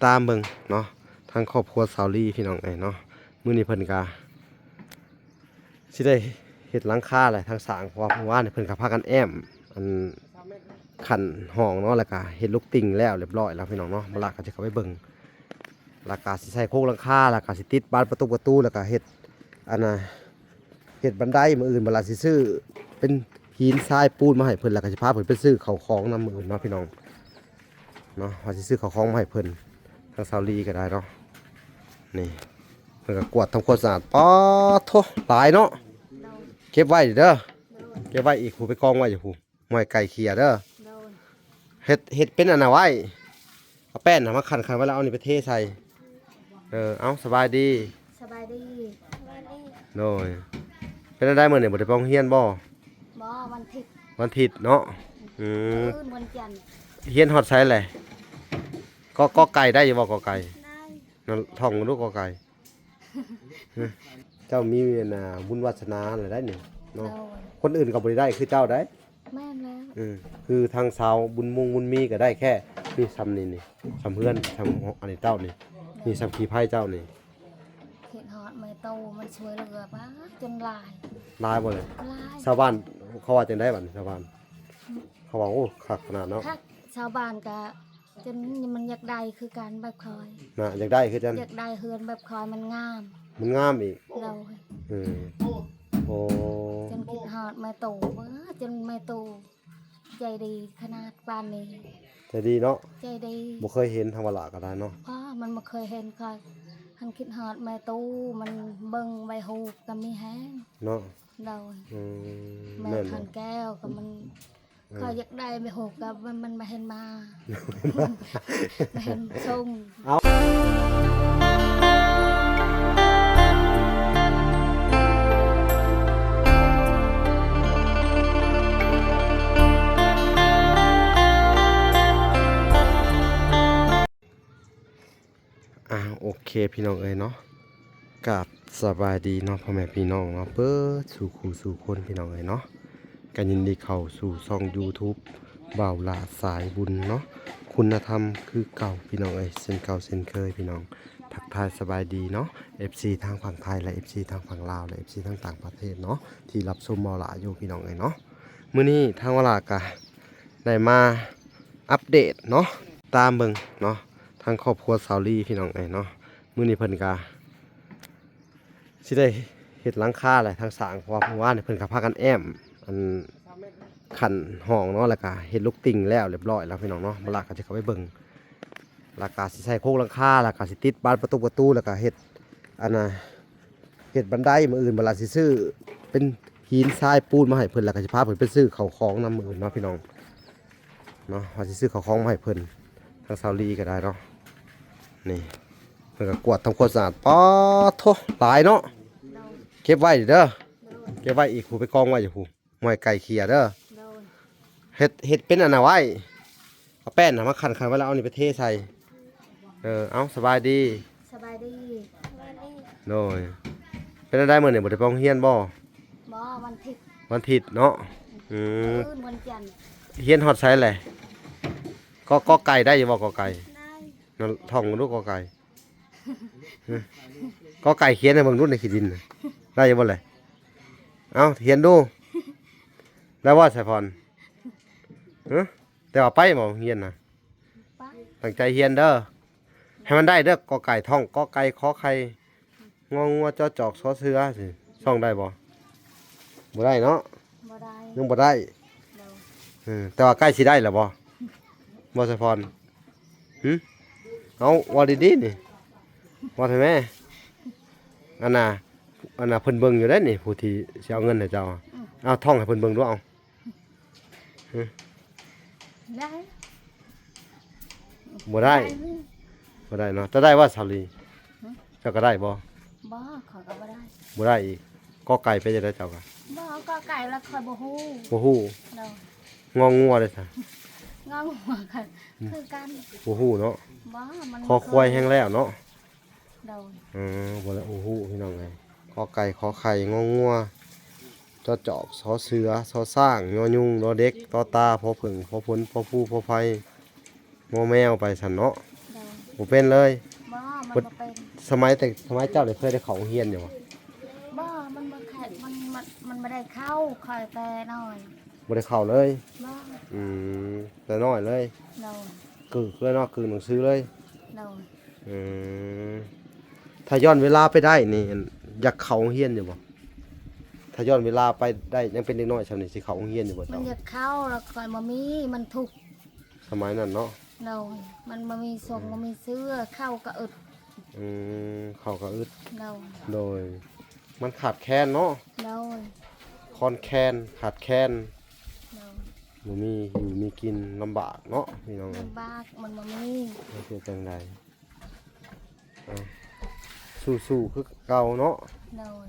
ຕາມເບິ່ງເນາະ ທາງຄອບຄົວສາວລີພີ່ນ້ອງເອີຍເນາະ ມື້ນີ້ເພິ່ນກະຊິໄດ້ເຮັດຫຼັງຄາແຫຼະທາງສ້າງ ເພາະວ່າມື້ວານນີ້ເພິ່ນກະພາກັນແອ້ມອັນຂັ້ນຫ້ອງເນາະ ແລ້ວກະເຮັດລູກຕິ່ງແລ້ວລຽບຮ້ອຍແລ້ວພີ່ນ້ອງເນາະ ບັກຫຼ້າກະຊິເຂົ້າໄປເບິ່ງ ແລ້ວກະຊິໃສ່ໂຄງຫຼັງຄາ ແລ້ວກະຊິຕິດບານປະຕູປະຕູ ແລ້ວກະເຮັດອັນນ່າ ເຮັດບັນໄດ ມື້ອື່ນບັກຫຼ້າຊິຊື້ເປັນຫີນຊາຍປູນມາໃຫ້ເພິ່ນ ແລ້ວກໍຊິພາເພິ່ນໄປຊື້ເຂົ້າຂອງນຳມື້ອື່ນເນາະພີ່ນ້ອງເນາະ ວ່າຊິຊື້ເຂົ້າຂອງມາໃຫ້ເພິ່ນ ທາງສາວລີກໍໄດ້ເນາະ ນີ້ ເພິ່ນກໍກວາດທຳຄວາມສະອາດ ປາດໂທ້ ຫຼາຍເນາະ ເກັບໄວ້ເດີ ເກັບໄວ້ອີກ ຜູ້ໄປກອງໄວ້ຢູ່ຜູ້ ໝ້ອຍໄກ່ເຂ່ຍເດີ ໂດຍ ເຮັດ ເຮັດເປັນອັນນ່າໄວ້ ເອົາແປ້ນນະມາຂັນໆໄວ້ ແລ້ວເອົານີ້ໄປເທໃສ່ ເອີ ເອົາ ສະບາຍດີ ສະບາຍດີ ໂດຍ ເປັນຈັ່ງໃດມື້ນີ້ ບໍ່ໄດ້ໄປໂຮງຮຽນບໍ່? ບໍ່ ວັນທິດ ວັນທິດເນາະ ອືມ ມື້ອື່ນວັນຈັນ ຮຽນຮອດໃສແຫຼະ? ກໍ ກໍໄກ່ໄດ້ຢູ່ບໍ່? ກໍໄກ່ ໄດ້ ນັ້ນ ທ່ອງດູກໍໄກ່ ເຈົ້າມີອັນນ່າບຸນວາສະໜາແລ້ວໄດ໋ນີ້ເນາະ ໂດຍ ຄົນອື່ນກໍບໍ່ໄດ້ໄດ້ຄືເຈົ້າໄດ໋ ແມ່ນແລ້ວ ອືມ ຄືທາງຊາວບຸນມຸງບຸນມີກໍໄດ້ແຄ່ນີ້ ຊ່ຳນີ້ນີ້ ຊ່ຳເຮືອນ ຊ່ຳອັນນີ້ເຈົ້ານີ້ ນີ້ ຊ່ຳຂີ້ໄພເຈົ້ານີ້ ຄິດຮອດແມ່ຕູ້ມັນຊ່ວຍເຫຼືອປາ ຈົນຫຼາຍ ຫຼາຍບໍ່ເລີຍ? ຫຼາຍ ຊາວບ້ານເຂົາວ່າຈັ່ງໃດບັດນີ້ ຊາວບ້ານ ເຂົາວ່າ ໂອ້ ຄັກຂະໜາດເນາະ ຄັກ ຊາວບ້ານກະ ຈົນມັນຢາກໄດ້ຄືກັນແບບຂ້ອຍ ນະ ຢາກໄດ້ຄືກັນ ຢາກໄດ້ເຮືອນແບບຂ້ອຍ ມັນງາມ ມັນງາມອີກ ໂດຍ ເອີ ໂອ້ ຈົນຄິດຮອດແມ່ຕູ້ ເອີ ຈົນແມ່ຕູ້ໃຈດີຂະໜາດປານນີ້ ໃຈດີເນາະ ໃຈດີ ບໍ່ເຄີຍເຫັນທາງວາລະກໍໄດ້ເນາະ ເພາະມັນບໍ່ເຄີຍເຫັນ ຂ້ອຍຫັ້ນຄິດຮອດແມ່ຕູ້ ມັນເບິ່ງໃບຮູບກໍມີແຮງເນາະ ໂດຍ ອືມ ແມ່ນບໍ່ ແມ່ຂັນແກ້ວກໍມັນ ເອີ ຂ້ອຍຢາກໄດ້ໄປໂຮກກັບມັນ ມັນບໍ່ເຫັນມາ ບໍ່ເຫັນສົ່ງ ເອົາ ອ່າ ໂອເຄພີ່ນ້ອງເອີຍເນາະ ກາບສະບາຍດີເນາະ ພໍ່ແມ່ພີ່ນ້ອງເນາະ ເບິດສູ່ຄູ່ສູ່ຄົນພີ່ນ້ອງເອີຍເນາະ ກໍຍິນດີເຂົ້າສູ່ຊ່ອງຢູທູບ ບ່າວຫຼ້າສາຍບຸນເນາະ ຄຸນນະທຳຄືເກົ່າພີ່ນ້ອງເອີຍ ເຊັ່ນເກົ່າເຊັ່ນເຄີຍພີ່ນ້ອງ ທັກທາຍສະບາຍດີເນາະ ເອັຟຊີ ທາງຝັ່ງໄທ ແລະ ເອັຟຊີ ທາງຝັ່ງລາວ ແລະ ເອັຟຊີ ທາງຕ່າງປະເທດເນາະ ທີ່ຮັບຊົມບ່າວຫຼ້າຢູ່ພີ່ນ້ອງເອີຍເນາະ ມື້ນີ້ທາງບ່າວຫຼ້າກະໄດ້ມາອັບເດດເນາະ ຕາມເບິ່ງເນາະ ທາງຄອບຄົວສາວລີພີ່ນ້ອງເອີຍເນາະ ມື້ນີ້ເພິ່ນກະຊິໄດ້ເຮັດຫຼັງຄາແຫຼະທາງສ້າງ ເພາະວ່າມື້ວານນີ້ເພິ່ນກໍພາກັນແອ້ມອັນຂັ້ນຫ້ອງເນາະ ແລ້ວກໍເຮັດລູກຕິ່ງແລ້ວລຽບຮ້ອຍແລ້ວພີ່ນ້ອງເນາະ ບັກຫຼ້າກໍຊິເຂົ້າໄປເບິ່ງ ແລ້ວກໍຊິໃສ່ໂຄງຫຼັງຄາ ແລ້ວກໍຊິຕິດບານປະຕູປະຕູ ແລ້ວກໍເຮັດອັນນ່າ ເຮັດບັນໄດ ມື້ອື່ນບັກຫຼ້າຊິຊື້ເປັນຫີນຊາຍປູນມາໃຫ້ເພິ່ນ ແລ້ວກໍຊິພາເພິ່ນໄປຊື້ເຂົ້າຂອງນຳມື້ອື່ນເນາະພີ່ນ້ອງ ເນາະ ວ່າຊິຊື້ເຂົ້າຂອງມາໃຫ້ເພິ່ນ ທາງສາວລີກໍໄດ້ເນາະ ນີ້ ເພິ່ນກໍກວາດທຳຄວາມສະອາດ ປາດໂທ້ ຫຼາຍເນາະ ເກັບໄວ້ເດີ ເກັບໄວ້ອີກ ຜູ້ໄປກອງໄວ້ຢູ່ຜູ້ ໝ້ອຍໄກ່ເຂ່ຍເດີ ໂດຍ ເຮັດ ເຮັດເປັນອັນນ່າໄວ້ ເອົາແປ້ນນະມາຂັນໆໄວ້ ແລ້ວເອົານີ້ໄປເທໃສ່ ເອີ ເອົາ ສະບາຍດີ ສະບາຍດີ ໂດຍ ເປັນຈັ່ງໃດມື້ນີ້ ບໍ່ໄດ້ໄປໂຮງຮຽນບໍ່? ບໍ່ ວັນທິດ ວັນທິດເນາະ ອືມ ມື້ອື່ນວັນຈັນ ຮຽນຮອດໃສແຫຼະ? ກໍ ກໍໄກ່ໄດ້ຢູ່ບໍ່? ກໍໄກ່ ໄດ້ ນັ້ນ ທ່ອງດູກໍໄກ່ ກໍໄກ່ຂຽນໃຫ້ເບິ່ງດູໃນຂີ້ດິນນະ ໄດ້ຢູ່ບໍ່ແຫຼະ? ເອົ້າ ຂຽນດູ ໄດ້ບໍ່ ສາຍພອນ? ຮະ ແຕ່ວ່າໄປບໍ່ໂຮງຮຽນນະ? ໄປ ຕັ້ງໃຈຮຽນເດີ ໃຫ້ມັນໄດ້ເດີ ກໍໄກ່ ທ່ອງ ກໍໄກ່ ຂໍໄຂ່ ງໍງົວ ຈອຈອກ ຊໍເສືອ ຊິທ່ອງໄດ້ບໍ່? ບໍ່ໄດ້ເນາະ ບໍ່ໄດ້ ຍັງບໍ່ໄດ້ ໂດຍ ເອີ ແຕ່ວ່າໃກ້ຊິໄດ້ແລ້ວບໍ່? ບໍ່ ສາຍພອນ? ຫຶ ເອົາ ເວົ້າດີໆ ນີ້ ເວົ້າແທ້ແມ້ ອັນນ່າ ອັນນ່າ ເພິ່ນເບິ່ງຢູ່ເດ້ນີ້ ຜູ້ທີ່ຊິເອົາເງິນໃຫ້ເຈົ້າ ອືມ ເອົາ ທ່ອງໃຫ້ເພິ່ນເບິ່ງດູ ເອົາ ຫຶ ໄດ້ ບໍ່ໄດ້ ໄດ້ ບໍ່ໄດ້ເນາະ ເຈົ້າໄດ້ບໍ່ ສາວລີ? ຫຶ ເຈົ້າກໍໄດ້ບໍ່? ບໍ່ ຂ້ອຍກໍບໍ່ໄດ້ ບໍ່ໄດ້ອີກ ກໍໄກ່ເປັນຈັ່ງໃດເຈົ້າກໍ? ບໍ່ ກໍໄກ່ລະຂ້ອຍບໍ່ຮູ້ ບໍ່ຮູ້ ໂດຍ ງໍງົວເດ້ຊະ? ງໍງົວກໍຄືກັນ ບໍ່ຮູ້ເນາະ ບໍ່ ມັນ ຄໍຄວາຍແຮງແລ້ວເນາະ ໂດຍ ເອີ ບໍ່ໄດ້ ບໍ່ຮູ້ພີ່ນ້ອງເອີຍ ກໍໄກ່ ຂໍໄຂ່ ງໍງົວ ຈອຈອກ ຊໍເສືອ ຊໍຊ້າງ ຍໍຍຸງ ດອເດັກ ຕໍຕາ ພໍເຜິ້ງ ພໍຜົນ ພໍພູ ພໍໄພ ມໍແມວ ໄປຊັ້ນເນາະ ໂດຍ ບໍ່ເປັນເລີຍ? ບໍ່ ມັນບໍ່ເປັນ. ສະໄໝແຕ່ ສະໄໝເຈົ້ານີ້ເຄີຍໄດ້ເຂົ້າໂຮງຮຽນຢູ່ບໍ່? ບໍ່ ມັນບໍ່ເຄີຍ ມັນ ມັນ ມັນບໍ່ໄດ້ເຂົ້າ ຂ້ອຍແຕ່ນ້ອຍ. ບໍ່ໄດ້ເຂົ້າເລີຍ? ບໍ່. ອືມ ແຕ່ນ້ອຍເລີຍ? ໂດຍ. ກຶກເລີຍເນາະ ກຶກໜັງສືເລີຍ? ໂດຍ. ອືມ ຖ້າຍ້ອນເວລາໄປໄດ້ນີ້ ອັນ ຢາກເຂົ້າໂຮງຮຽນຢູ່ບໍ່? ຖ້າຍ້ອນເວລາໄປໄດ້ ຍັງເປັນເດັກນ້ອຍຊ່ຳນີ້ ຊິເຂົ້າໂຮງຮຽນຢູ່ບໍ່ ມັນເຈົ້າ? ຢາກເຂົ້າ ແລ້ວຂ້ອຍບໍ່ມີ ມັນທຸກ ສະໄໝນັ້ນເນາະ? ໂດຍ. ມັນບໍ່ມີສົ່ງ ອືມ ບໍ່ມີເຊື້ອ ເຂົ້າກໍອຶດ. ອືມ ເຂົ້າກໍອຶດ. ໂດຍ. ໂດຍ. ມັນຂາດແຄນເນາະ? ໂດຍ. ຄອນແຄນ ຂາດແຄນ. ໂດຍ. ບໍ່ມີຢູ່ມີກິນ ລຳບາກເນາະ ພີ່ນ້ອງເອີຍ. ລຳບາກ ມັນບໍ່ມີ ເຮັດຈັ່ງໃດ? ເອົາ ສູ້ໆຄືເກົ່າເນາະ? ໂດຍ.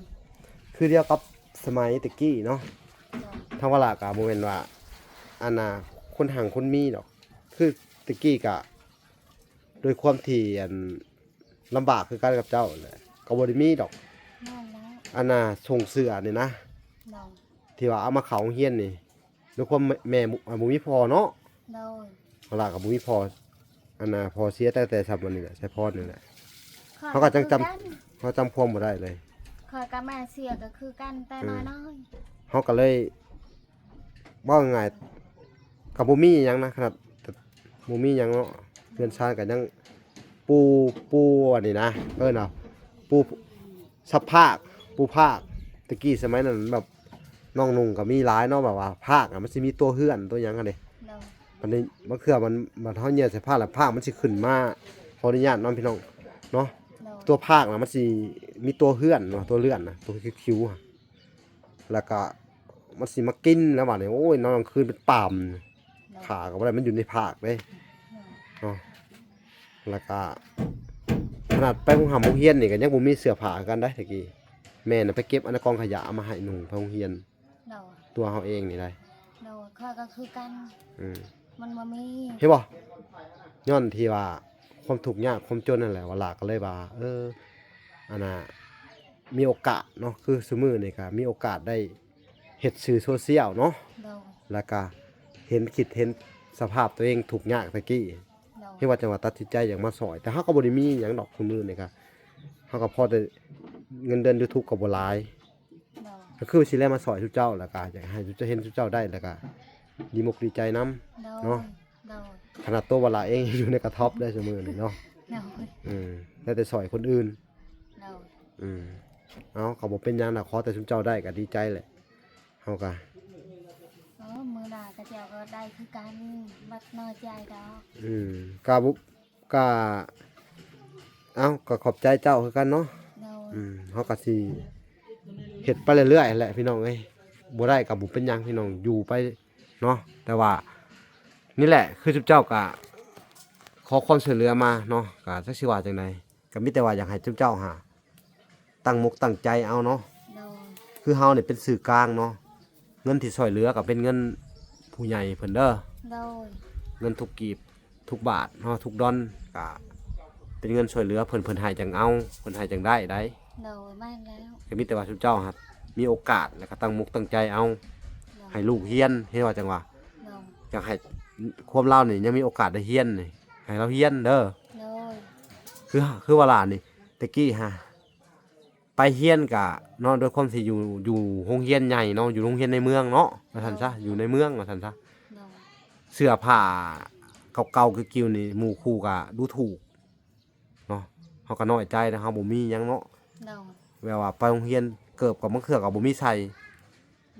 ຄືດຽວກັບສະໄໝແຕ່ກີ້ເນາະ? ໂດຍ. ທາງວາລະກະບໍ່ແມ່ນວ່າ ອັນນ່າ ຄົນຮັ່ງຄົນມີດອກ ຄືແຕ່ກີ້ກະ ດ້ວຍຄວາມທີ່ ອັນ ລຳບາກຄືກັນກັບເຈົ້າຫັ້ນແຫຼະ ກໍບໍ່ໄດ້ມີດອກ. ແມ່ນແລ້ວ. ອັນນ່າ ສົ່ງເສື້ອນີ້ນະ? ໂດຍ. ທີ່ວ່າເອົາມາເຂົ້າໂຮງຮຽນນີ້ ດ້ວຍຄວາມແມ່ ແມ່ບໍ່ມີພໍ່ເນາະ? ໂດຍ. ເວລາກໍບໍ່ມີພໍ່ ອັນນ່າ ພໍ່ເສຍຕັ້ງແຕ່ຊ່ຳອັນນີ້ແຫຼະ ໄຊພອນນີ້ແຫຼະ. ເຮົາກໍຈັ່ງຈຳ ເຮົາຈຳຄວາມບໍ່ໄດ້ເລີຍ. ຂ້ອຍກັບແມ່ເສຍກໍຄືກັນແຕ່ ອືມ ນ້ອຍໆ. ເຮົາກໍເລີຍ ເວົ້າງ່າຍໆ ກໍບໍ່ມີຫຍັງນະ ຂະໜາດ ບໍ່ມີຫຍັງເນາະ ເຮືອນຊານກໍຍັງປູ ປູອັນນີ້ນະ ເອີ້ນວ່າປູ ຊັບພາກ ປູພາກ. ແຕ່ກີ້ສະໄໝນັ້ນແບບ ນ້ອງນຸ່ງກໍມີຫຼາຍເນາະ ແບບວ່າພາກນະ ມັນຊິມີຕົວເຮືອນຕົວຫຍັງຫັ້ນເດ້. ໂດຍ. ບັດນີ້ບາງເທື່ອມັນ ບັດເຮົາຍ່ຽວໃສ່ພາກແລ້ວ ພາກມັນຊິຂຶ້ນມາ ຂໍອະນຸຍາດເນາະ ພີ່ນ້ອງເນາະ. ໂດຍ. ຕົວພາກນະ ມັນຊິມີຕົວເຮືອນເນາະ ຕົວເລື່ອນນະ ຕົວຂິວໆ ແລ້ວກະມັນຊິມາກິນແລ້ວບາດນີ້ ໂອ້ຍ ນອນກາງຄືນເປັນປາມ. ໂດຍ. ຂ້າກໍບໍ່ໄດ້ ມັນຢູ່ໃນພາກເດ້. ໂດຍ. ເນາະ ແລ້ວກະຂະໜາດໄປໂຮງຮ່ຳໂຮງຮຽນນີ້ກໍຍັງບໍ່ມີເສື້ອຜ້າຄືກັນໄດ໋ ແຕ່ກີ້ ແມ່ນະ ໄປເກັບອັນໃນກອງຂະຫຍະເອົາມາໃຫ້ນຸ່ງໄປໂຮງຮຽນ. ໂດຍ. ຕົວເຮົາເອງນີ້ໄດ໋. ໂດຍ. ຂ້ອຍກໍຄືກັນ. ອືມ ມັນບໍ່ມີ ເຫັນບໍ່? ຍ້ອນທີ່ວ່າຄວາມທຸກຍາກຄວາມຈົນນັ້ນແຫຼະ ວາລາກໍເລີຍວ່າ ເອີ ອັນນ່າ ມີໂອກາດເນາະ ຄືຊຸມື້ນີ້ກໍມີໂອກາດໄດ້ເຮັດສື່ໂຊຊຽວເນາະ. ໂດຍ. ແລ້ວກໍເຫັນ ຄິດເຫັນສະພາບຕົວເອງທຸກຍາກແຕ່ກີ້. ໂດຍ. ເຮັດວ່າຈັ່ງວ່າຕັດສິນໃຈຢາກມາຊ່ອຍ ແຕ່ເຮົາກໍບໍ່ໄດ້ມີຫຍັງດອກ ຊຸມື້ນີ້ກໍ ເຮົາກໍພໍແຕ່ເງິນເດືອນຢູທູບກໍບໍ່ຫຼາຍ. ໂດຍ. ກໍຄືຊິແລມາຊ່ອຍຊຸເຈົ້າ ແລ້ວກໍຢາກໃຫ້ຊຸເຈົ້າເຫັນ ຊຸເຈົ້າໄດ້ ແລ້ວກໍດີມົກດີໃຈນຳ. ໂດຍ. ເນາະ. ໂດຍ. ຂະໜາດຕົວວາລາເອງຍັງຢູ່ໃນກະທັອບໄດ້ຊຸມື້ນີ້ເນາະ. ໂດຍ. ອືມ ໄດ້ແຕ່ຊ່ອຍຄົນອື່ນ. ໂດຍ. ອືມ ເອົາ ກໍບໍ່ເປັນຫຍັງດອກ ຂໍແຕ່ຊຸມເຈົ້າໄດ້ກໍດີໃຈແຫຼະ ເຮົາກໍ. ເອີ ມື້ໜ້າຂະເຈົ້າກໍໄດ້ຄືກັນ ບໍ່ນ້ອຍໃຈດອກ. ອືມ ກໍບໍ່ ກະ ເອົ້າ ກະຂອບໃຈເຈົ້າຄືກັນເນາະ. ໂດຍ. ອືມ ເຮົາກະຊິເຮັດໄປເລື້ອຍໆຫັ້ນແຫຼະພີ່ນ້ອງເອີຍ ບໍ່ໄດ້ກະບໍ່ເປັນຫຍັງພີ່ນ້ອງ ຢູ່ໄປເນາະ. ແຕ່ວ່ານີ້ແຫຼະ ຄືຊຸມເຈົ້າກະຂໍຄວາມຊ່ວຍເຫຼືອມາເນາະ ກະຈັກຊິວ່າຈັ່ງໃດ ກະມີແຕ່ວ່າຢາກໃຫ້ຊຸມເຈົ້າຫາ ຕັ້ງມົກຕັ້ງໃຈເອົາເນາະ. ໂດຍ. ຄືເຮົານີ້ເປັນສື່ກາງເນາະ ເງິນທີ່ຊ່ວຍເຫຼືອກໍເປັນເງິນຜູ້ໃຫຍ່ເພິ່ນເດີ. ໂດຍ. ເງິນທຸກກີບທຸກບາດເນາະ ທຸກດອນ ກໍເປັນເງິນຊ່ວຍເຫຼືອເພິ່ນ ເພິ່ນໃຫ້ຈັ່ງເອົາ ເພິ່ນໃຫ້ຈັ່ງໄດ້ໃດ໋. ໂດຍ ແມ່ນແລ້ວ. ກໍມີແຕ່ວ່າຊຸມເຈົ້າຫັ້ນມີໂອກາດ ແລ້ວກໍຕັ້ງມົກຕັ້ງໃຈເອົາ. ໂດຍ. ໃຫ້ລູກຮຽນ ເຫັນວ່າຈັ່ງວ່າ. ໂດຍ. ຢາກໃຫ້ຄວາມລາວນີ້ຍັງມີໂອກາດໄດ້ຮຽນນີ້ ໃຫ້ລາວຮຽນເດີ. ໂດຍ. ຄື ຄືວ່າຫຼານນີ້ ແຕ່ກີ້ຫາ ໄປຮຽນກະເນາະ ດ້ວຍຄວາມທີ່ຢູ່ ຢູ່ໂຮງຮຽນໃຫຍ່ເນາະ ຢູ່ໂຮງຮຽນໃນເມືອງເນາະ ວ່າຊັ້ນຊະ. ໂດຍ. ຢູ່ໃນເມືອງວ່າຊັ້ນຊະ. ໂດຍ. ເສື້ອຜ້າເກົ່າໆ ກິວໆ ນີ້ ໝູ່ຄູ່ກະດູຖູກເນາະ ເຮົາກະນ້ອຍໃຈນະ ເຮົາບໍ່ມີຫຍັງເນາະ. ໂດຍ. ແບບວ່າໄປໂຮງຮຽນ ເກີບກະບາງເທື່ອກະບໍ່ມີໃສ່.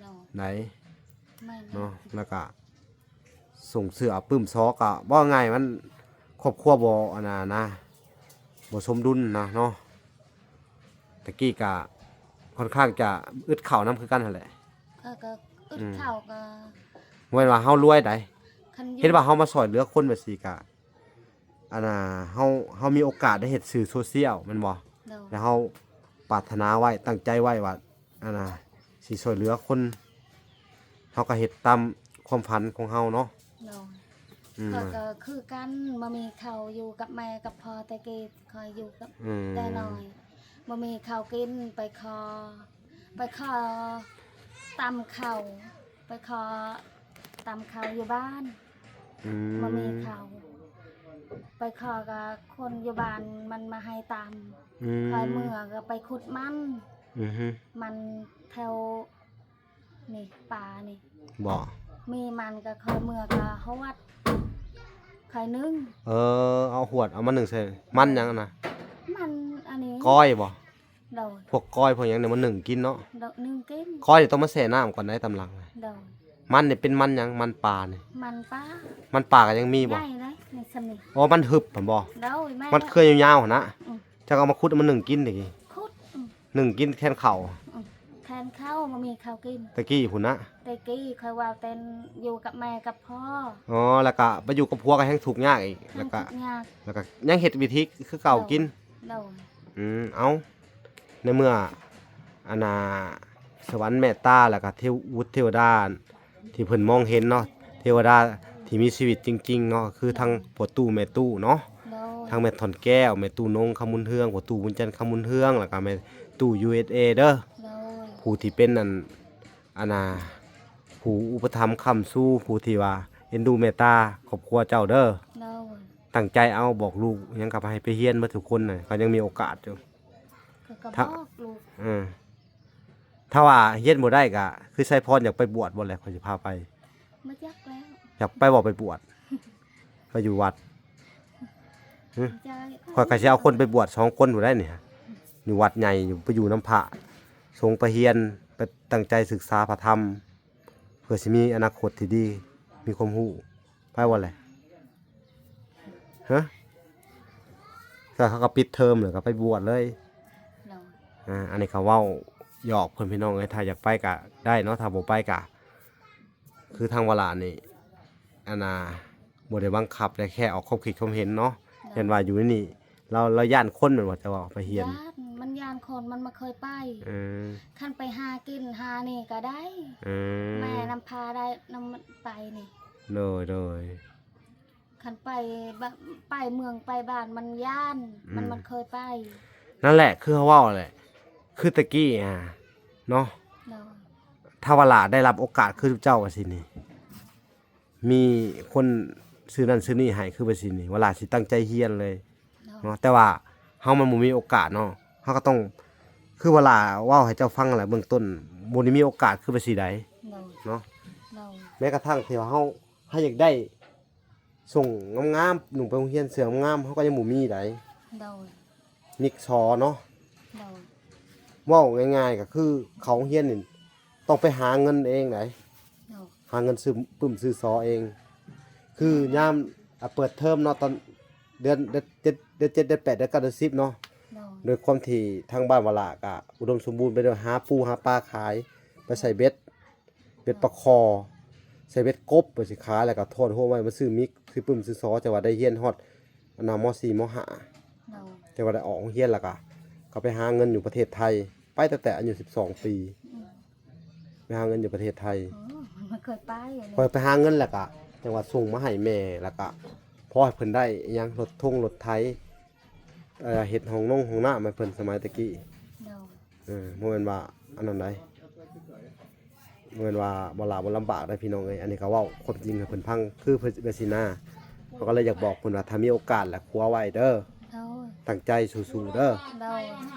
ໂດຍ. ໃດ໋ ແມ່ນ ເນາະ ແລ້ວກະ ສົ່ງເສື້ອປຶ້ມຊອກ ກໍເວົ້າງ່າຍ ມັນຄອບຄົວບໍ່ ອັນນັ້ນນະ ບໍ່ສົມດຸນນະເນາະ. ແຕ່ກີ້ກະຂ້ອນຂ້າງຈະອຶດເຂົ້ານຳຄືກັນຫັ້ນແຫຼະ. ເອີ ກໍອຶດ ອືມ ເຂົ້າກໍ ບໍ່ແມ່ນວ່າເຮົາລວຍໃດ໋ ຄັນຢູ່ ເຫັນວ່າເຮົາມາຊ່ອຍເຫຼືອຄົນແບບຊີ້ກະ ອັນນ່າ ເຮົາ ເຮົາມີໂອກາດໄດ້ເຮັດສື່ໂຊຊຽວແມ່ນບໍ່? ໂດຍ. ແລ້ວເຮົາປາດຖະໜາໄວ້ ຕັ້ງໃຈໄວ້ວ່າ ອັນນ່າ ຊິຊ່ວຍເຫຼືອຄົນ ເຮົາກໍເຮັດຕາມຄວາມຝັນຂອງເຮົາເນາະ. ໂດຍ. ອືມ ຂ້ອຍກໍຄືກັນ ບໍ່ມີເຂົ້າ ຢູ່ກັບແມ່ກັບພໍ່ ແຕ່ກີ້ຂ້ອຍຢູ່ກັບ ອືມ ແຕ່ນ້ອຍ ບໍ່ມີເຂົ້າກິນ ໄປຂໍ ໄປຂໍຕຳເຂົ້າ ໄປຂໍຕຳເຂົ້າຢູ່ບ້ານ. ອືມ ບໍ່ມີເຂົ້າ ໄປຂໍກະຄົນຢູ່ບ້ານມັນມາໃຫ້ຕາມ. ອືມ ຂ້ອຍເມືອກະໄປຂຸດມັນ. ອືຮຶ ມັນແຖວນີ້ ປ່ານີ້ ບໍ່ ມີມັນກະຂ້ອຍເມືອກະຫວດ ຂ້ອຍໜຶ້ງ. ເອີ ເອົາຫວດເອົາມາໜຶ້ງໃສ່ມັນຫຍັງຫັ້ນນະ? ມັນອັນນີ້ ກ້ອຍບໍ່? ໂດຍ ພວກກ້ອຍພວກຫຍັງນີ້ມາໜຶ້ງກິນເນາະ. ໂດຍ ໜຶ້ງກິນ. ກ້ອຍນີ້ຕ້ອງມາແຊ່ນ້ຳກ່ອນໄດ໋ຕາມຫຼັງ. ໂດຍ ມັນນີ້ເປັນມັນຫຍັງ? ມັນປ່ານີ້. ມັນປ່າ ມັນປ່າກະຍັງມີບໍ່? ໃຫຍ່ເດ້ ນີ້ສ່ຳນີ້. ອໍ ມັນຫຶບຫັ້ນບໍ່? ໂດຍ ແມ່ນ ມັນເຄືອຍາວໆຫັ້ນນະ. ອືມ ເຈົ້າກະເອົາມາຂຸດເອົາມາໜຶ້ງກິນນີ້. ຂຸດ ອືມ ໜຶ້ງກິນແທນເຂົ້າ. ອືມ ແທນເຂົ້າ ບໍ່ມີເຂົ້າກິນ. ແຕ່ກີ້ພຸ້ນນະ? ແຕ່ກີ້ຂ້ອຍເວົ້າແຕ່ຢູ່ກັບແມ່ກັບພໍ່. ອໍ ແລ້ວກະໄປຢູ່ກັບຜົວກະແຮ່ງທຸກຍາກອີກ. ແລ້ວກະ ແຮ່ງທຸກຍາກ ແລ້ວກະຍັງເຮັດວິທີຄືເກົ່າກິນ. ໂດຍ ໂດຍ ອືມ ເອົາ ໃນເມື່ອ ອັນນ່າ ສະຫວັນແມ່ຕາ ແລ້ວກະເທວ ບຸດເທວດາ ທີ່ເພິ່ນມອງເຫັນເນາະ ເທວະດາທີ່ມີຊີວິດຈິງໆເນາະ ຄືທັງພໍ່ຕູ້ແມ່ຕູ້ເນາະ. ໂດຍ ທັງແມ່ທ່ອນແກ້ວ ແມ່ຕູ້ນົງ ຄຳບຸນເຮືອງ ພໍ່ຕູ້ບຸນຈັນ ຄຳບຸນເຮືອງ ແລ້ວກະແມ່ຕູ້ ຢູເອສເອ ເດີ. ໂດຍ ຜູ້ທີ່ເປັນອັນ ອັນນ່າ ຜູ້ອຸປະຖຳຄ້ຳຊູ ຜູ້ທີ່ວ່າເອັນດູເມດຕາຄອບຄົວເຈົ້າເດີ. ໂດຍ ຕັ້ງໃຈເອົາ ບອກລູກຫຍັງກະໃຫ້ໄປຮຽນໝົດທຸກຄົນນະ ເຂົາຍັງມີໂອກາດຢູ່. ຂ້ອຍກະບອກລູກ ເອີ ຖ້າວ່າຮຽນບໍ່ໄດ້ກະ ຄືໄຊພອນຢາກໄປບວດບໍ່ແຫຼະ ຂ້ອຍຊິພາໄປ. ບໍ່ຈັກແລ້ວ ຢາກໄປບໍ່ໄປບວດ ໄປຢູ່ວັດ? ຮຶ ຂ້ອຍກະຊິເອົາຄົນໄປບວດສອງຄົນພຸ້ນໄດ໋ນີ້ ຢູ່ວັດໃຫຍ່ ຢູ່ ໄປຢູ່ນຳພະສົງ ໄປຮຽນ ໄປຕັ້ງໃຈສຶກສາພະທຳ ເພື່ອຊິມີອະນາຄົດທີ່ດີ ມີຄວາມຮູ້. ໄປບໍ່ແຫຼະ? ຮະ ຖ້າເຂົາກະປິດເທີມແລ້ວກະໄປບວດເລີຍ. ໂດຍ ອ່າ ອັນນີ້ກະເວົ້າຫຍອກເພິ່ນພີ່ນ້ອງເອີຍ ຖ້າຢາກໄປກະໄດ້ເນາະ ຖ້າບໍ່ໄປກະ ຄືທາງວາລານີ້ ອັນນ່າ ບໍ່ໄດ້ບັງຄັບ ແຕ່ແຄ່ອອກຄວາມຄິດຄວາມເຫັນເນາະ. ໂດຍ ຢ້ານວ່າຢູ່ໃນນີ້ ລາວ ລາວຢ້ານຄົນແມ່ນບໍ່ ເຈົ້າວ່າໄປຮຽນ? ຢ້ານ ມັນຢ້ານຄົນ ມັນບໍ່ເຄີຍໄປ. ເອີ ຄັນໄປຫາກິນຫານີ້ກະໄດ້. ເອີ ແມ່ນຳພາໄດ້ ນຳໄປນີ້. ໂດຍ ໂດຍ ຄັນໄປ ບ- ໄປເມືອງໄປບ້ານມັນຢ້ານ. ອືມ ມັນ ມັນເຄີຍໄປ. ນັ້ນແຫຼະ ຄືເຮົາເວົ້າແຫຼະ ຄືແຕ່ກີ້ຫັ້ນເນາະ. ໂດຍ ຖ້າວ່າຫຼ້າໄດ້ຮັບໂອກາດຄືເຈົ້າວ່າຊີ້ນີ້ ມີຄົນຊື້ນັ້ນຊື້ນີ້ໃຫ້ຄືວ່າຊີ້ນີ້ ວ່າຫຼ້າຊິຕັ້ງໃຈຮຽນເລີຍ. ໂດຍ ເນາະ ແຕ່ວ່າເຮົາມັນບໍ່ມີໂອກາດເນາະ ເຮົາກະຕ້ອງ ຄືວ່າຫຼ້າເວົ້າໃຫ້ເຈົ້າຟັງຫັ້ນແຫຼະ ເບື້ອງຕົ້ນບໍ່ໄດ້ມີໂອກາດຄືວ່າຊີ້ໃດ. ໂດຍ ເນາະ ໂດຍ ແມ້ກະທັ່ງທີ່ວ່າເຮົາ ເຮົາຢາກໄດ້ ສົ້ງງາມໆ ນຸ່ງໄປໂຮງຮຽນເສື້ອງາມໆ ເຮົາກະຍັງບໍ່ມີໃດ. ໂດຍ ມິກຊໍເນາະ. ໂດຍ ເວົ້າງ່າຍໆ ກະຄືເຂົ້າໂຮງຮຽນນີ້ຕ້ອງໄປຫາເງິນເອງໃດ. ໂດຍ ຫາເງິນຊື້ປຶ້ມຊື້ຊໍເອງ. ຄືຍາມ ອາ ເປີດເທີມເນາະ ຕອນເດືອນ ເດືອນເຈັດ ເດືອນເຈັດ ເດືອນແປດ ເດືອນເກົ້າ ເດືອນສິບເນາະ. ໂດຍ ດ້ວຍຄວາມທີ່ທາງບ້ານວາລະກະອຸດົມສົມບູນໄປດ້ວຍຫາປູຫາປາຂາຍ ໄປໃສ່ເບັດ ເບັດປາຄໍ່ ໃສ່ເບັດກົບ ໄປຊິຂາຍ ແລ້ວກະຖອນໂຮມໄວ້ມາຊື້ມິກ ຊື້ປຶ້ມຊື້ຊໍ ຈັ່ງວ່າໄດ້ຮຽນຮອດ ອັນນ່າ ມໍສີ່ ມໍຫ້າ. ໂດຍ ຈັ່ງວ່າໄດ້ອອກໂຮງຮຽນ ແລ້ວກະ ກະໄປຫາເງິນຢູ່ປະເທດໄທ ໄປຕັ້ງແຕ່ອາຍຸສິບສອງປີ. ອືມ ໄປຫາເງິນຢູ່ປະເທດໄທ. ໂອ້ ມັນບໍ່ເຄີຍໄປ. ຂ້ອຍໄປຫາເງິນ ແລ້ວກະ ຈັ່ງວ່າສົ່ງມາໃຫ້ແມ່ ແລ້ວກະ ພໍໃຫ້ເພິ່ນໄດ້ອີ່ຫຍັງ ລົດທົງລົດໄຖ ເອີ ເຮັດຫ້ອງນົງຫ້ອງນ້ຳໃຫ້ເພິ່ນສະໄໝແຕ່ກີ້. ໂດຍ ເອີ ບໍ່ແມ່ນວ່າອັນນັ້ນໃດ ບໍ່ແມ່ນວ່າບໍ່ລາບໍ່ລຳບາກໃດພີ່ນ້ອງເອີຍ. ອັນນີ້ກະເວົ້າຄວາມຈິງໃຫ້ເພິ່ນຟັງ ຄືເພິ່ນເປັນຊີ້ນາ ເຮົາກະເລີຍຢາກບອກເພິ່ນວ່າ ຖ້າມີໂອກາດແລ້ວຄົວໄວ້ເດີ. ໂດຍ ຕັ້ງໃຈສູ້ໆເດີ. ໂດຍ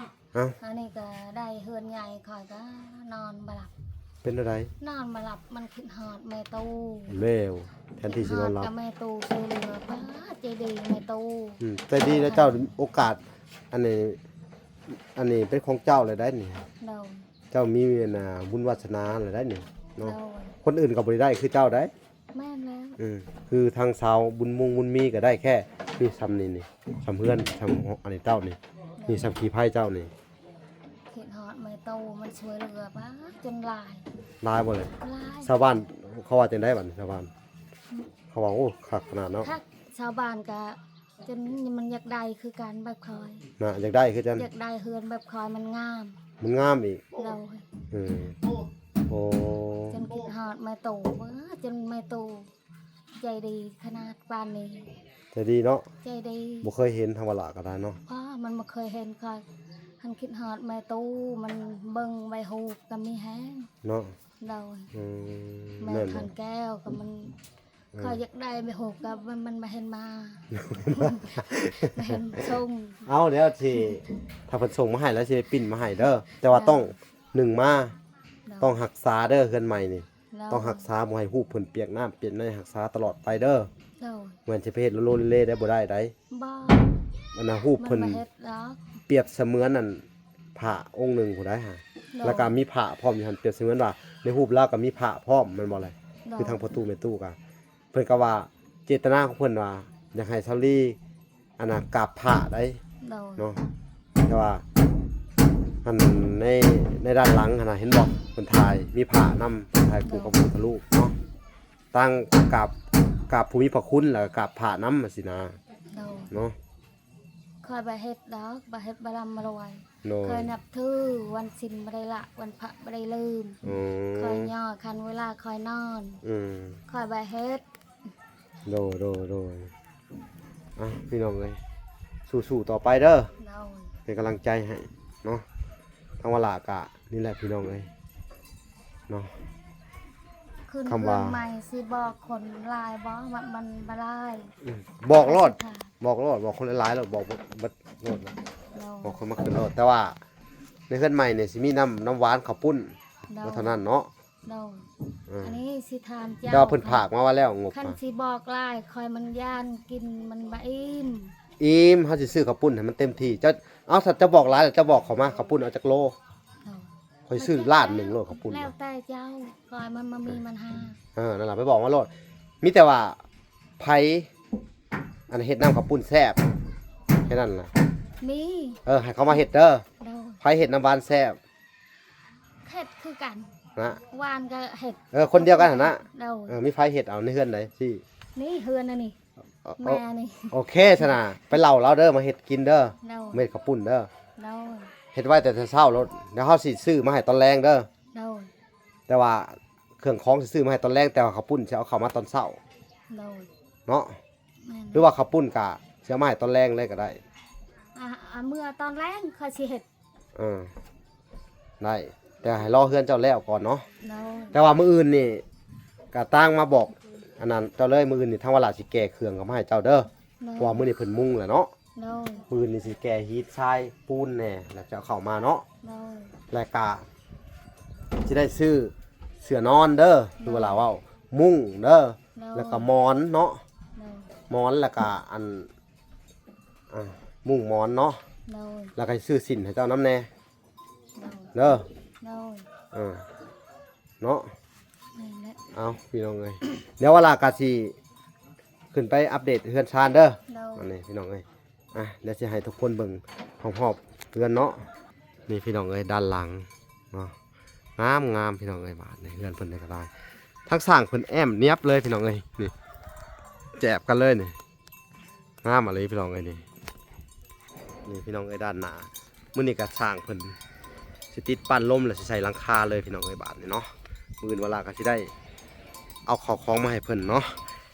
ເອົ້າ ອັນນີ້ກະໄດ້ເຮືອນໃຫຍ່ ຂ້ອຍກະນອນບໍ່ຫຼັບ. ເປັນແນວໃດ? ນອນບໍ່ຫຼັບ ມັນຄິດຮອດແມ່ຕູ້. ແລ້ວ ແທນທີ່ຊິນອນຫຼັບ ກະແມ່ຕູ້ຊ່ວຍເຫຼືອ ປ້າ ໃຈດີແມ່ຕູ້. ອືມ ໃຈດີແລ້ວເຈົ້າ ໂອກາດ ອັນນີ້ ອັນນີ້ເປັນຂອງເຈົ້າແລ້ວໃດນີ້. ໂດຍ ເຈົ້າມີ ອັນນ່າ ບຸນວາສະໜາແລ້ວໃດນີ້ເນາະ. ໂດຍ ຄົນອື່ນກະບໍ່ໄດ້ໄດ້ຄືເຈົ້າໃດ. ແມ່ນແລ້ວ ອືມ ຄືທາງຊາວບຸນມຸງບຸນມີກະໄດ້ແຄ່ ມີຊ່ຳນີ້ນີ້ ຊ່ຳເຮືອນ ຊ່ຳອັນນີ້ເຈົ້ານີ້ ໂດຍ ມີຊ່ຳຂີ້ໄພເຈົ້ານີ້. ຄິດຮອດແມ່ຕູ້ ມັນຊ່ວຍເຫຼືອ ປ້າ ຈົນຫຼາຍ. ຫຼາຍບໍ່ແຫຼະ? ຫຼາຍ. ຊາວບ້ານເຂົາວ່າຈັ່ງໃດບາດນີ້ ຊາວບ້ານ? ເຂົາວ່າ ໂອ້ ຄັກຂະໜາດເນາະ. ຄັກ ຊາວບ້ານກະ ຈົນມັນຢາກໄດ້ຄືກັນແບບຂ້ອຍນະ. ຢາກໄດ້ຄືກັນ ຢາກໄດ້ເຮືອນແບບຂ້ອຍ ມັນງາມ ມັນງາມອີກ. ໂດຍ ເອີ ໂອ້ ຈົນຄິດຮອດແມ່ຕູ້ ເອີ ຈົນແມ່ຕູ້ໃຈດີຂະໜາດປານນີ້. ໃຈດີເນາະ. ໃຈດີ ບໍ່ເຄີຍເຫັນທຳມະດາກະດາເນາະ. ອໍ ມັນບໍ່ເຄີຍເຫັນຂ້ອຍ ຄັນຄິດຮອດແມ່ຕູ້ ມັນເບິ່ງໃບຮູບກະມີແຮງເນາະ. ໂດຍ ອືມ ແມ່ນ ແມ່ນ ຄັນແກ້ວກະມັນ ຂ້ອຍຢາກໄດ້ແມ່ໂຮກ ກໍມັນ ມັນບໍ່ເຫັນມາ ບໍ່ເຫັນສົ່ງ. ເອົາແລ້ວຊິ ຖ້າເພິ່ນສົ່ງມາໃຫ້ແລ້ວຊິໄປປຣິ້ນມາໃຫ້ເດີ ແຕ່ວ່າຕ້ອງໜຶ່ງມາ ຕ້ອງຮັກສາເດີ ເຮືອນໃໝ່ນີ້ ຕ້ອງຮັກສາ ບໍ່ໃຫ້ຮູບເພິ່ນປຽກນ້ຳປຽກໃນ ຮັກສາຕະຫຼອດໄປເດີ. ໂດຍ ແມ່ນຊິໄປເຮັດໂລໆເລໆໄດ້ ບໍ່ໄດ້ໃດ໋. ບໍ່ ອັນນ່າ ຮູບເພິ່ນ ມັນບໍ່ເຮັດດອກ ປຽບສະເໝືອນອັນ ພະອົງໜຶ່ງພຸ້ນໃດ໋ຫາ. ໂດຍ ແລ້ວກໍມີພະພ້ອມຢູ່ຫັ້ນ ປຽບສະເໝືອນວ່າໃນຮູບລາວກໍມີພະພ້ອມແມ່ນບໍ່ແຫຼະ. ໂດຍ ຄືທາງພໍ່ຕູ້ແມ່ຕູ້ກໍ ເພິ່ນກໍວ່າເຈດຕະນາຂອງເພິ່ນວ່າຢາກໃຫ້ສາວລີ ອັນນ່າ ກາບພະໄດ໋. ໂດຍ ເນາະ ແຕ່ວ່າ ອັນ ໃນ ໃນດ້ານຫຼັງຫັ້ນນະ ເຫັນບໍ່ ເພິ່ນຖ່າຍ ມີພະນຳ ເພິ່ນຖ່າຍຄູ່ກັບ ໂດຍ ພຸດທະຮູບເນາະ ທັງກາບ ກາບຜູ້ມີພະຄຸນ ແລ້ວກໍກາບພະນຳ ຊີ້ນະ. ໂດຍ ເນາະ ຂ້ອຍບໍ່ເຮັດດອກ ບໍ່ເຮັດ ບໍ່ລ່ຳບໍ່ລວຍ. ໂດຍ ຂ້ອຍນັບຖືວັນສິນບໍ່ໄດ້ລະ ວັນພະບໍ່ໄດ້ລືມ. ອືມ ຂ້ອຍຍໍຄັນເວລາຂ້ອຍນອນ. ອືມ ຂ້ອຍບໍ່ເຮັດ. ໂດຍ ໂດຍ ໂດຍ ອ່ະ ພີ່ນ້ອງເອີຍ ສູ້ໆຕໍ່ໄປເດີ. ໂດຍ ເປັນກຳລັງໃຈໃຫ້ເນາະ. ທາງວາລາກະນີ້ແຫຼະພີ່ນ້ອງເອີຍເນາະ. ຂຶ້ນ ຄຳວ່າ ເຮືອນໃໝ່ຊິບອກຄົນຫຼາຍບໍ່? ມັນ ມັນບໍ່ຫຼາຍ. ອືມ ບອກໂລດ ບອກໂລດ ບອກຄົນຫຼາຍໆໂລດ ບອກເບິດໂລດ. ໂດຍ ບອກຄົນມາຂຶ້ນໂລດ ແຕ່ວ່າໃນເຮືອນໃໝ່ນີ້ຊິມີນ້ຳ ນ້ຳຫວານ ເຂົ້າປຸ້ນ ໂດຍ ວ່າເທົ່ານັ້ນເນາະ. ໂດຍ ເອີ ອັນນີ້ຊິຖາມເຈົ້າ ແຕ່ວ່າເພິ່ນຝາກມາໄວ້ແລ້ວ ງົບ ຄັນຊິບອກຫຼາຍ ຂ້ອຍມັນຢ້ານກິນມັນບໍ່ອີ່ມ. ອີ່ມ ເຮົາຊິຊື້ເຂົ້າປຸ້ນໃຫ້ມັນເຕັມທີ່. ເຈົ້າ ເອົາ ຖ້າເຈົ້າບອກຫຼາຍແລ້ວ ເຈົ້າບອກເຂົ້າມາ ເຂົ້າປຸ້ນເອົາຈັກໂລ? ໂດຍ ຂ້ອຍຊື້ລ້ານໜຶ່ງໂລດເຂົ້າປຸ້ນ. ແລ້ວແຕ່ເຈົ້າ ຂ້ອຍມັນບໍ່ມີບັນຫາ. ເອີ ນັ້ນລະ ໄປບອກມາໂລດ. ມີແຕ່ວ່າໃຜ ອັນເຮັດນ້ຳເຂົ້າປຸ້ນແຊບ ແຄ່ນັ້ນລະ. ມີ ເອີ ໃຫ້ເຂົາມາເຮັດເດີ. ໂດຍ ໃຜເຮັດນ້ຳຫວານແຊບ? ເຮັດຄືກັນນະ ຫວານກໍເຮັດ. ເອີ ຄົນດຽວກັນຫັ້ນນະ. ໂດຍ ເອີ ມີໃຜເຮັດເອົາໃນເຮືອນໃດ? ນີ້ ນີ້ເຮືອນອັນນີ້ ເອີ ແມ່ນີ້. ໂອເຄຊັ້ນນະ ໄປເລົ່າລາວເດີ ມາເຮັດກິນເດີ. ໂດຍ ມາເຮັດເຂົ້າປຸ້ນເດີ. ໂດຍ ເຮັດໄວ້ແຕ່ເຊົ້າໂລດ ດຽວເຮົາຊິຊື້ມາໃຫ້ຕອນແລງເດີ. ໂດຍ ແຕ່ວ່າເຄື່ອງຂອງຊິຊື້ມາໃຫ້ຕອນແລງ ແຕ່ວ່າເຂົ້າປຸ້ນຊິເອົາເຂົ້າມາຕອນເຊົ້າ. ໂດຍ ເນາະ. ແມ່ນ ຫຼືວ່າເຂົ້າປຸ້ນກະຊິເອົາມາໃຫ້ຕອນແລງເລີຍກໍໄດ້. ອ່າ ເມື່ອຕອນແລງຂ້ອຍຊິເຮັດ. ເອີ ໄດ້ ແຕ່ໃຫ້ລໍເຮືອນເຈົ້າແລ້ວກ່ອນເນາະ. ໂດຍ ແຕ່ວ່າມື້ອື່ນນີ້ກະຕ່າງມາບອກ ອັນນັ້ນເຈົ້າເລີຍ. ມື້ອື່ນນີ້ທາງວາລາຊິແກ່ເຄື່ອງເຂົ້າມາໃຫ້ເຈົ້າເດີ. ໂດຍ ເພາະວ່າມື້ນີ້ເພິ່ນມຸງແລ້ວເນາະ. ໂດຍ ມື້ອື່ນນີ້ຊິແກ່ຮີດຊາຍປູນແດ່ ແລ້ວເຈົ້າເຂົ້າມາເນາະ. ໂດຍ ແລ້ວກະຊິໄດ້ຊື້ເສື້ອນອນເດີ ໂດຍ ຄືວ່າລາວເວົ້າ ມຸ້ງເດີ. ໂດຍ ແລ້ວກະໝອນເນາະ. ໂດຍ ໝອນ ແລ້ວກະອັນ ອ່າ ມຸ້ງໝອນເນາະ. ໂດຍ ແລ້ວກະຊື້ສິ້ນໃຫ້ເຈົ້ານຳແດ່. ໂດຍ ເດີ. ໂດຍ ເອີ ເນາະ. ແມ່ນແຫຼະ ເອົາ ພີ່ນ້ອງເອີຍ ດຽວວາລາກະຊິຂຶ້ນໄປອັບເດດເຮືອນຊານເດີ. ໂດຍ ອັນນີ້ພີ່ນ້ອງເອີຍ ອ່ະ ດຽວຊິໃຫ້ທຸກຄົນເບິ່ງຮອບໆເຮືອນເນາະ. ນີ້ພີ່ນ້ອງເອີຍ ດ້ານຫຼັງເນາະ ງາມໆ ພີ່ນ້ອງເອີຍ. ບາດນີ້ເຮືອນເພິ່ນນີ້ກໍໄດ້ ທັງສ້າງເພິ່ນແອ້ມນຽບເລີຍ ພີ່ນ້ອງເອີຍ. ນີ້ ແຈບກັນເລີຍນີ້. ງາມອີ່ຫຼີພີ່ນ້ອງເອີຍນີ້. ນີ້ພີ່ນ້ອງເອີຍ ດ້ານໜ້າ ມື້ນີ້ກໍຊ່າງເພິ່ນຊິຕິດປ້ານລົມ ແລ້ວຊິໃສ່ຫຼັງຄາເລີຍພີ່ນ້ອງເອີຍ. ບາດນີ້ເນາະ ມື້ອື່ນວາລາກໍຊິໄດ້ເອົາເຂົ້າຂອງມາໃຫ້ເພິ່ນເນາະ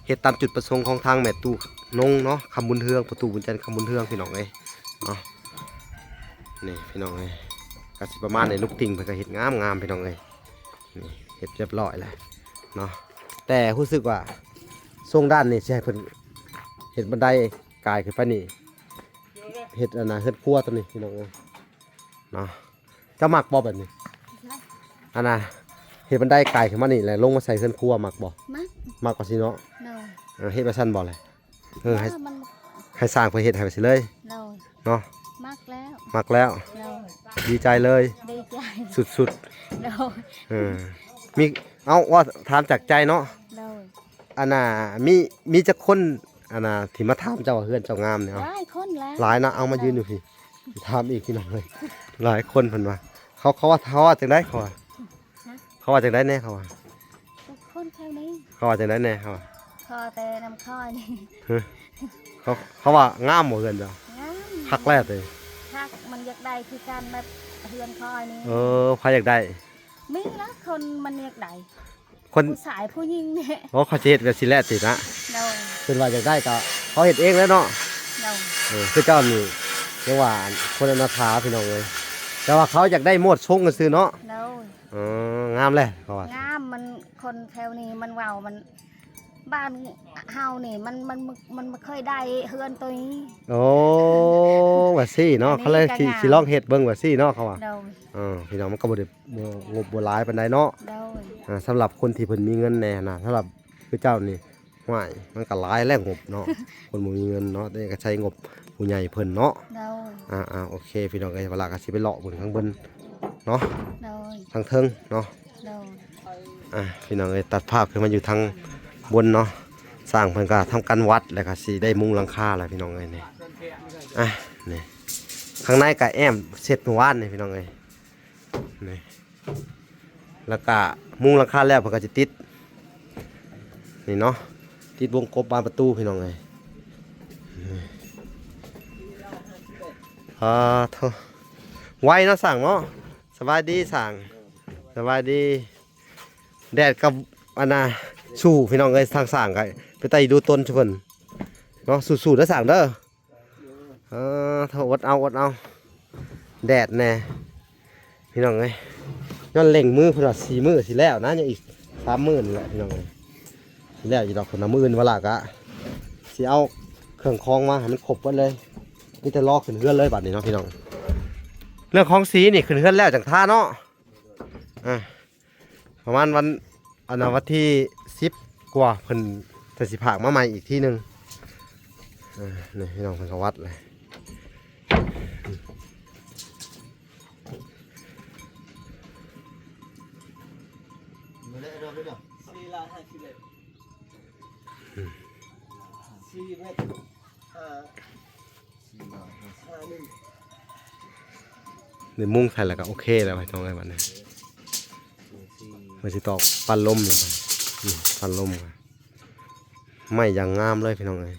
ເຮັດຕາມຈຸດປະສົງຂອງທາງແມ່ຕູ້ນົງເນາະ ຄຳບຸນເຮືອງ ພໍ່ຕູ້ບຸນຈັນ ຄຳບຸນເຮືອງ ພີ່ນ້ອງເອີຍເນາະ. ນີ້ພີ່ນ້ອງເອີຍ ກໍຊິປະມານນີ້. ລູກຕິ່ງເພິ່ນກໍເຮັດງາມໆ ພີ່ນ້ອງເອີຍ. ນີ້ເຮັດຮຽບຮ້ອຍແລ້ວເນາະ ແຕ່ຮູ້ສຶກວ່າຊົງດ້ານນີ້ຊິໃຫ້ເພິ່ນເຮັດບັນໄດກາຍຂຶ້ນໄປນີ້ ເຮັດອັນນ່າ ເຮືອນຄົວຕົວນີ້ພີ່ນ້ອງເອີຍເນາະ. ເຈົ້າມັກບໍ່ແບບນີ້? ອັນນ່າ ເຮັດບັນໄດກາຍຂຶ້ນມານີ້ ແລ້ວລົງມາໃສ່ເຮືອນຄົວ ມັກບໍ່? ມັກ ມັກວ່າຊີ້ເນາະ. ໂດຍ ເອີ ເຮັດວ່າຊັ້ນບໍ່ແຫຼະ? ເອີ ໃຫ້ ເອີ ມັນ ໃຫ້ຊ່າງເພິ່ນເຮັດໃຫ້ວ່າຊີ້ເລີຍ. ໂດຍ ເນາະ ມັກແລ້ວ ມັກແລ້ວ. ໂດຍ ດີໃຈເລີຍ ດີໃຈ ສຸດໆ. ໂດຍ ເອີ ມີ ເອົາ ວ່າຖາມຈາກໃຈເນາະ. ໂດຍ ອັນນ່າ ມີ ມີຈັກຄົນ ອັນນ່າ ທີ່ມາຖາມເຈົ້າວ່າເຮືອນເຈົ້າງາມນີ້? ເອົາ ຫຼາຍຄົນແລ້ວ ຫຼາຍເນາະ. ເອົາ ມາຢືນຢູ່ພີ້ ຖາມອີກພີ່ນ້ອງເອີຍ ຫຼາຍຄົນເພິ່ນວ່າ ເຂົາ ເຂົາວ່າ ເຂົາວ່າຈັ່ງໃດ ເຂົາວ່າ ຮະ ເຂົາວ່າຈັ່ງໃດແດ່ ເຂົາວ່າ ຄົນແຖວນີ້ ເຂົາວ່າຈັ່ງໃດແດ່ ເຂົາວ່າ ຂໍແຕ່ນຳຂ້ອຍນີ້ ຮະ ເຂົາ ເຂົາວ່າງາມບໍ່ເຮືອນເຈົ້າ? ງາມ ຄັກແລ້ວຕິ? ຄັກ ມັນຢາກໄດ້ຄືກັນແບບເຮືອນຂ້ອຍນີ້. ເອີ ໃຜຢາກໄດ້? ມີລະຄົນມັນຢາກໄດ້ ຄົນ ຜູ້ຊາຍຜູ້ຍິງນີ້. ໂອ້ ເຂົາຊິເຮັດແບບຊີ້ແຫຼະຕິນະ? ໂດຍ ເພິ່ນວ່າຢາກໄດ້ກໍເຂົາເຮັດເອງແຫຼະເນາະ. ໂດຍ ເອີ ຄືເຈົ້ານີ້ ເອີ້ນວ່າຄົນອະນາຖາພີ່ນ້ອງເອີຍ ແຕ່ວ່າເຂົາຢາກໄດ້ໂມດຊົງຊື່ເນາະ. ໂດຍ ເອີ ງາມແຫຼະເຂົາວ່າ ງາມ. ມັນ ຄົນແຖວນີ້ມັນເວົ້າ ມັນ ບ້ານເຮົານີ້ມັນ ມັນ ມັນບໍ່ເຄີຍໄດ້ເຮືອນໂຕນີ້. ໂອ້ ວ່າຊີ້ເນາະ ອັນນີ້ ເຂົາເລີຍ ກໍ ຊິ ງາມ ຊິລອງເຮັດເບິ່ງວ່າຊີ້ເນາະ ເຂົາວ່າ. ໂດຍ. ເອີ ພີ່ນ້ອງ ມັນກໍບໍ່ໄດ້ ບໍ່ ງົບບໍ່ຫຼາຍປານໃດເນາະ. ໂດຍ. ອ່າ ສຳລັບຄົນທີ່ເພິ່ນມີເງິນແດ່ນະ ສຳລັບຄືເຈົ້ານີ້ ຫ້ວຍ ມັນກໍຫຼາຍແລ້ວງົບເນາະ ຄົນບໍ່ມີເງິນເນາະ ແຕ່ກໍໃຊ້ງົບຜູ້ໃຫຍ່ເພິ່ນເນາະ. ໂດຍ. ອ່າໆ ໂອເຄ ພີ່ນ້ອງເອີຍ ວາລາກໍຊິໄປເລາະເບິ່ງທາງເບິ່ງເນາະ. ໂດຍ. ທາງເທິງເນາະ. ໂດຍ. ອ່າ ພີ່ນ້ອງເອີຍ ຕັດພາບຂຶ້ນມາຢູ່ທາງບົນເນາະ ຊ່າງເພິ່ນກໍທຳການວັດ ແລ້ວກໍຊິໄດ້ມຸງຫຼັງຄາແລ້ວ ພີ່ນ້ອງເອີຍ ນີ້. ອ່າ ນີ້ ຂ້າງໃນກໍແອ້ມເສັດມື້ວານນີ້ ພີ່ນ້ອງເອີຍ ນີ້. ແລ້ວກະມຸງຫຼັງຄາແລ້ວ ເພິ່ນກໍຈະຕິດ ນີ້ເນາະ ຕິດວົງກົບບານປະຕູ ພີ່ນ້ອງເອີຍ. ອາໂທ້ ໄວເນາະຊ່າງເນາະ. ສະບາຍດີຊ່າງ ສະບາຍດີ. ແດດກັບອັນນ່າ ສູ້ ພີ່ນ້ອງເອີຍ ທາງຊ່າງກໍໄປໄຕ່ດູຕົນຊຸເພິ່ນເນາະ. ສູ້ໆເດີຊ່າງເດີ. ເອີ ເທົ່າ ອົດເອົາ ອົດເອົາ ແດດແດ່ ພີ່ນ້ອງເອີຍ. ຍ້ອນເລັ່ງມືເພິ່ນວ່າ ສີ່ມື້ຊິແລ້ວນະ ຍັງອີກສາມມື້ນີ້ແຫຼະ ພີ່ນ້ອງເອີຍ. ຊິແລ້ວຢູ່ດອກເພິ່ນວ່າ ມື້ອື່ນວາລາກະຊິເອົາເຄື່ອງຂອງມາໃຫ້ມັນຄົບເບິດເລີຍ ມີແຕ່ລໍຂຶ້ນເຮືອນເລີຍບາດນີ້ເນາະ ພີ່ນ້ອງ. ເລື່ອງຂອງສີນີ້ ຂຶ້ນເຮືອນແລ້ວຈັ່ງທາເນາະ. ອ່າ ປະມານວັນ ອັນນ່າ ວັນທີສິບກວ່າ ເພິ່ນຈະຊິພາກມາໃໝ່ອີກທີໜຶ່ງ. ເອີ ນີ້ພີ່ນ້ອງ ເພິ່ນກໍວັດເລີຍ. ສີ່ຮ້ອຍຫ້າສິບເອັດ ສີ່ເມັດ ອ່າ ໄດ້ມຸງໃສ່ແລ້ວກໍໂອເຄແລ້ວ ພີ່ນ້ອງເອີຍ. ບັດນີ້ເພິ່ນຊິຕອກປັນລົມ ນີ້ ປັນລົມ ໄມ້ຢ່າງງາມເລີຍ ພີ່ນ້ອງເອີຍ.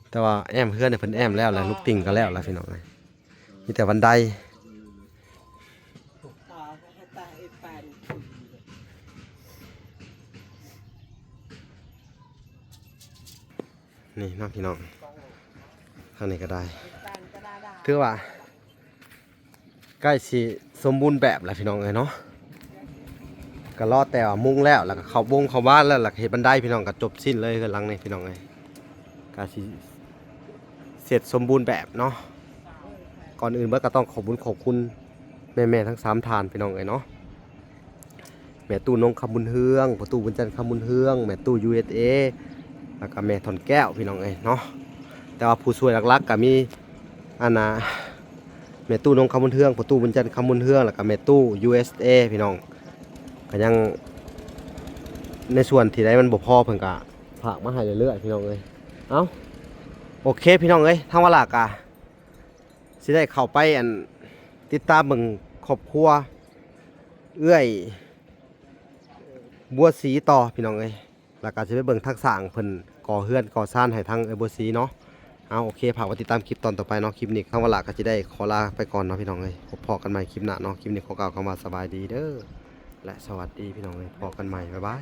ແຕ່ວ່າແອ້ມເຮືອນນີ້ເພິ່ນແອ້ມແລ້ວແຫຼະ ລູກຕິ່ງກໍແລ້ວແຫຼະ ພີ່ນ້ອງເອີຍ. ມີແຕ່ບັນໄດ ນີ້ເນາະ ພີ່ນ້ອງ ທາງນີ້ກໍໄດ້ ຖືວ່າໃກ້ຊິສົມບູນແບບແລ້ວ ພີ່ນ້ອງເອີຍເນາະ. ກໍລໍແຕ່ວ່າມຸງແລ້ວ ແລ້ວກໍເຂົ້າບົງເຂົ້າບ້ານແລ້ວ ແລ້ວກໍເຮັດບັນໄດ ພີ່ນ້ອງ ກໍຈົບສິ້ນເລີຍເຮືອນຫຼັງນີ້ ພີ່ນ້ອງເອີຍ. ກໍຊິເສັດສົມບູນແບບເນາະ. ກ່ອນອື່ນເບິດກໍຕ້ອງຂອບບຸນຂອບຄຸນແມ່ໆທັງສາມທ່ານ ພີ່ນ້ອງເອີຍເນາະ. ແມ່ຕູ້ນົງຄຳບຸນເຮືອງ, ພໍ່ຕູ້ບຸນຈັນຄຳບຸນເຮືອງ, ແມ່ຕູ້ ຢູເອສເອ ແລ້ວກໍແມ່ທ່ອນແກ້ວ ພີ່ນ້ອງເອີຍເນາະ. ແຕ່ວ່າຜູ້ຊ່ວຍຫຼັກໆກໍມີ ອັນນ່າ ແມ່ຕູ້ນົງຄຳບຸນເຮືອງ, ພໍ່ຕູ້ບຸນຈັນຄຳບຸນເຮືອງ ແລ້ວກໍແມ່ຕູ້ ຢູເອສເອ ພີ່ນ້ອງ. ກໍຍັງ ໃນສ່ວນທີ່ໃດມັນບໍ່ພໍ ເພິ່ນກໍຝາກມາໃຫ້ເລື້ອຍໆ ພີ່ນ້ອງເອີຍ. ເອົ້າ ໂອເຄ ພີ່ນ້ອງເອີຍ ທາງວາລາກະຊິໄດ້ເຂົ້າໄປ ອັນ ຕິດຕາມເບິ່ງຄອບຄົວເອື້ອຍ ບົວສີຕໍ່ ພີ່ນ້ອງເອີຍ. ແລ້ວກໍຊິໄປເບິ່ງທັງຊ່າງເພິ່ນກໍ່ເຮືອນກໍ່ຊານໃຫ້ທາງເອື້ອຍບົວສີເນາະ. ເອົາ ໂອເຄ ຝາກໄວ້ຕິດຕາມຄລິບຕອນຕໍ່ໄປເນາະ. ຄລິບນີ້ທາງວາລາກໍຊິໄດ້ຂໍລາໄປກ່ອນເນາະ ພີ່ນ້ອງເອີຍ. ພົບພໍ້ກັນໃໝ່ຄລິບໜ້າເນາະ. ຄລິບນີ້ຂໍກ່າວຄຳວ່າສະບາຍດີເດີ ແລະ ສະຫວັດດີ ພີ່ນ້ອງເອີຍ. ພໍ້ກັນໃໝ່ ບາຍບາຍ.